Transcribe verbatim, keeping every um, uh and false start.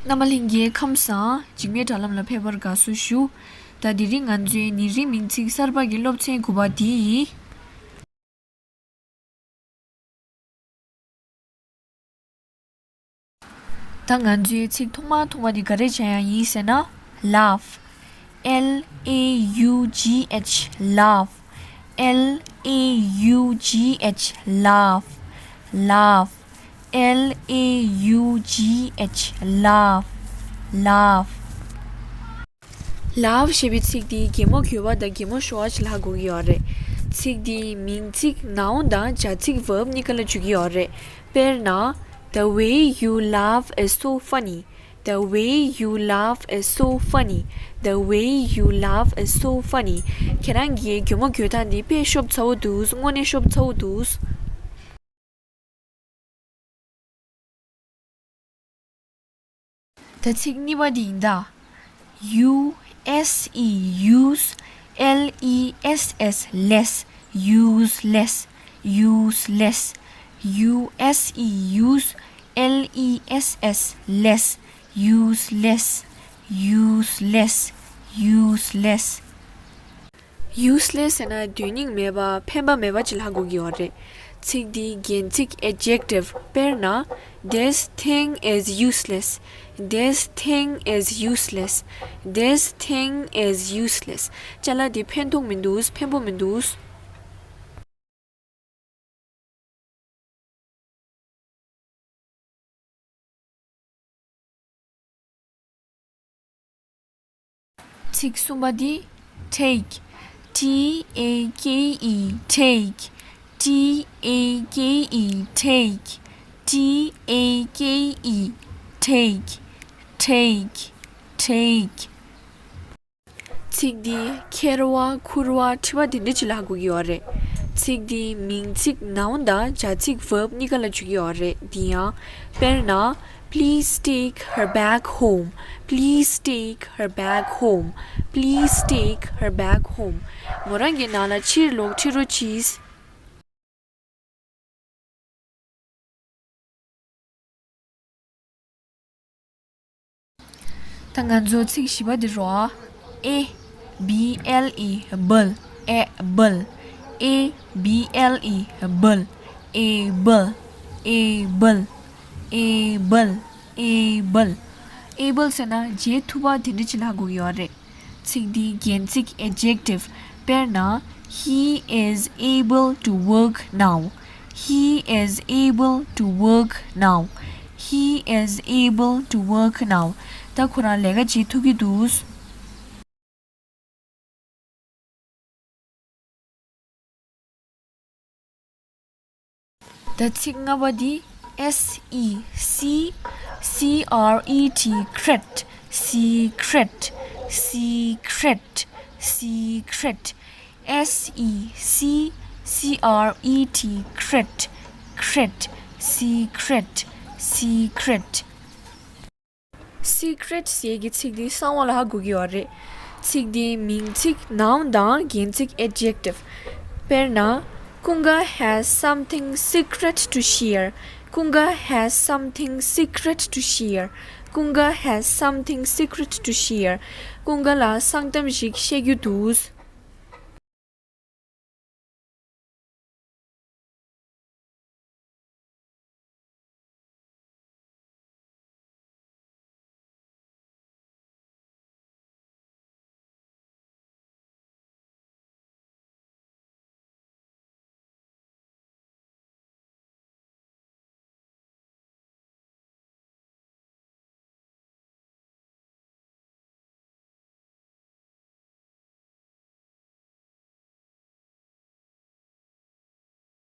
རྣམ་པ་ལྷན་རྒྱས་ཁམས་བཟང་། འཇིགས་མེད་དྲ་ལམ་ལ་ཕེབས་པར་དགའ་བསུ་ཞུ། ད་དེ་རིང་ང་ཚོའི་ཉིན་རེའི་མིང་ཚིག་གསར་པ་གི་སློབ་ཚན་དགུ་པ་འདི་ཡིན། ད་ང་ཚོའི་ཚིག་ཐོག་མ་ཐོག་མ་འདི་ག་རེ་བྱ་ཡ་ཡིན་ཟེར་ན། Laugh. L A U G H, laugh. L A U G H, laugh. Laugh. L A U G H, laugh. Laugh. Laugh ཞེས་པའི་ཚིག་འདི་གད་མོ་དགོད་པ་དང་གད་མོ་ཤོར་བ་ཞིག་ལ་ཧ་གོ་གི་ཡོད་རེད། ཚིག་འདི་མིང་ཚིག་noun དང་བྱ་ཚིག་verb གཉིས་ཀ་ལ་འཇུག་གི་ཡོད་རེད། དཔེར་ན། The way you laugh is so funny. The way you laugh is so funny. The way you laugh is so funny. ཁྱེད་རང་གིས་གད་མོ་དགོད་སྟངས་འདི་དཔེ་ཤོབ་ཚ་བོ་འདུག་དངོས་གནས་ཤོབ་ཚ་བོ་འདུག་ད་ཚིག་གཉིས་པ་འདི་ཡིན་ད། U S E, use. L E S S, less. Useless. Useless. U S E, use. L E S S, less. Useless. Useless. Useless. Useless ཟེར་ན་དོན་སྙིང་མེད་པ་ཕན་པ་མེད་པ་ཅིག་ལ་ཧ་གོ་གི་ཡོད་རེད། ཚིག་འདིའི་རྒྱན་ཚིག་adjective དཔེར་ན། This thing is useless. This thing is useless. This thing is useless. ཅ་ལག་འདི་ཕན་ཐོགས་མི་འདུག་ཕན་པོ་མི་འདུག་ཚིག་གསུམ་པ་འདི། Take. T A K E, take. T A K E, take. T A K E, take. Take. Take. ཚིག་འདི་ཁྱེར་བ། ཁུར་བ། འཁྲིད་པ་དེ་འདྲ་ཅིག་ལ་ཧ་གོ་གི་ཡོད་རེད། ཚིག་འདི་མིང་ཚིག་noun དང་བྱ་ཚིག་verb གཉིས་ཀ་ལ་འཇུག་གི་ཡོད་རེད། འདི་ཡང་དཔེར་ན། Please take her bag home. Please take her bag home. Please take her bag home. མོ་རང་གི་ནང་ལ་ཕྱིར་ལོག་ཁྲིད་རོགས་གྱིས། ད་ང་ཚོ་ཚིག་བཞི་པ་འདི་རོ། A B L E, able. Able. A B L E, able. Able. Able. Able. Able. Able ཟེར་ན་བྱེད་ཐུབ་པ་དེ་འདྲ་ཅིག་ལ་ཧ་གོ་གི་ཡོད་རེད། ཚིག་འདིའི་རྒྱན་ཚིག་adjective དཔེར་ན། He is able to work now. He is able to work now. He is able to work now. ད་ཁོ་རང་ལས་ཀ་བྱེད་ཐུབ་ཀྱི་འདུག་ད་ཚིག་ལྔ་པ་འདི། S E C C R E T, cret. Secret. Secret. Secret. S E C C R E T, cret. Cret. Secret. Secret. Secret ཞེས་ཀྱི་ཚིག་འདི་གསང་བ་ལ་ཧ་གོ་གི་ཡོད་རེད། ཚིག་འདི་མིང་ཚིག་noun དང་རྒྱན་ཚིག་adjective དཔེར་ན། Kunga has something secret to share. Kunga has something secret to share. Kunga has something secret to share. ཀུན་དགའ་ལ་གསང་གཏམ་ཞིག་བཤད་རྒྱུ་འདུག